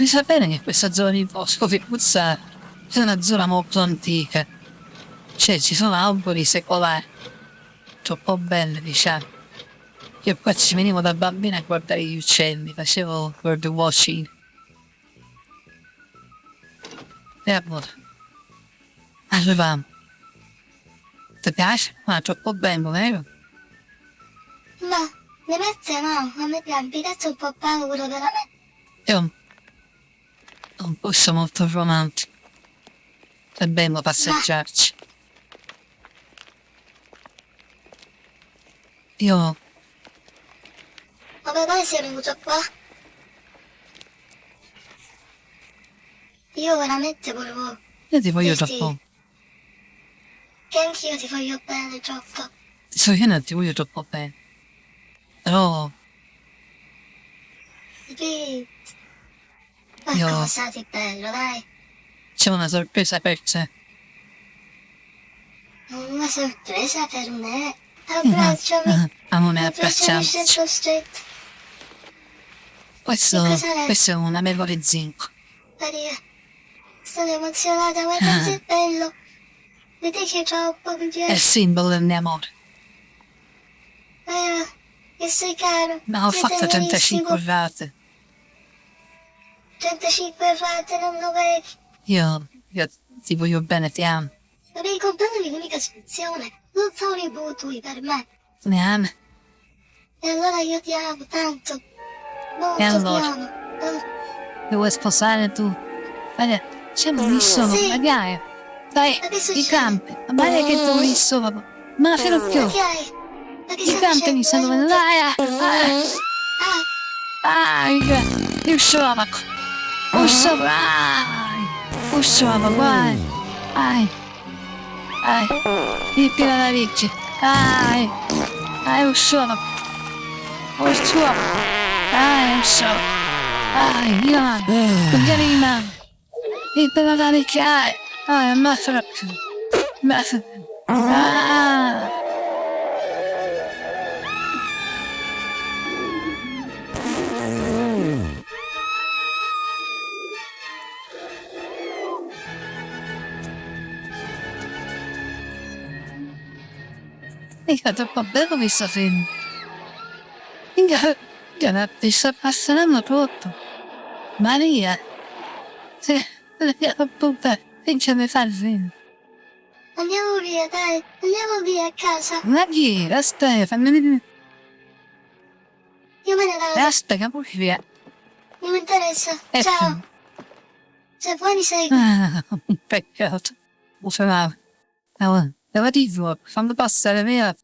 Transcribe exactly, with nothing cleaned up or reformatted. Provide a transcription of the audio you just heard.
Mi sa bene che questa zona di bosco Ficuzzaro è una zona molto antica, cioè ci sono alberi secolari, troppo belli, diciamo. Io qua ci venivo da bambina a guardare gli uccelli, facevo bird watching. E allora, arriviamo. Ti piace? Ma è troppo bello, vero? Ma, veramente no, a me mi dà un po' paura, veramente. Io non posso molto romantico. È bello passeggiarci. Io... Ma perché sei venuto qua? Io veramente volevo... Io ti voglio troppo. Che anch'io ti voglio bene, troppo. So, io non ti voglio troppo bene. Però... Sì. Io... Qualcosa di bello, dai. C'è una sorpresa per te. Una sorpresa per me? Abbracciami. Amore, abbracciamoci. Stretto, stretto. Questo, questo è un amico di Zinco. Maria, sono emozionata, guarda che bello. Mi piace troppo, mi piace. È il simbolo del mio amore. Eh, che sei caro. Ma ho fatto trentacinque rate. Trentacinque rate, non lo vedi? Io, io ti voglio bene, ti amo. Ma mi compagni l'unica soluzione. Non fare i mutui per me. Neanche. E allora io ti amo tanto. Molto ti amo. E allora? Ti vuoi sposare tu? Guarda, c'è un... Sì. Magari. Dai, i campi. Ma guarda che tu mi sono. Ma fino a più. I campi mi sono. Dai, ah, ah. Ah, il, il stomaco. Il stomaco. Ah, il stomaco, guarda. Ah. Ai, i piranarichi. Ai, ai, u suono. U suono. Ai, u suono. Ai, io. Piranarichi, ai. Ai, ammazza. Ammazza. Ah. Mica troppo bello questo film. Mica, mica mi sta appassionando troppo. Maria, sì, mi piace troppo bene. Che ce ne fa il film? Andiamo via, dai, andiamo via a casa. Ma chi? Aspetta, fammi vedere. Io me ne vado. Aspetta, che vuoi via? Non mi interessa. Ciao. Se vuoi mi segui. Ah, un peccato. Lo fermavo. Allora, devo dirlo, quando passa la mia,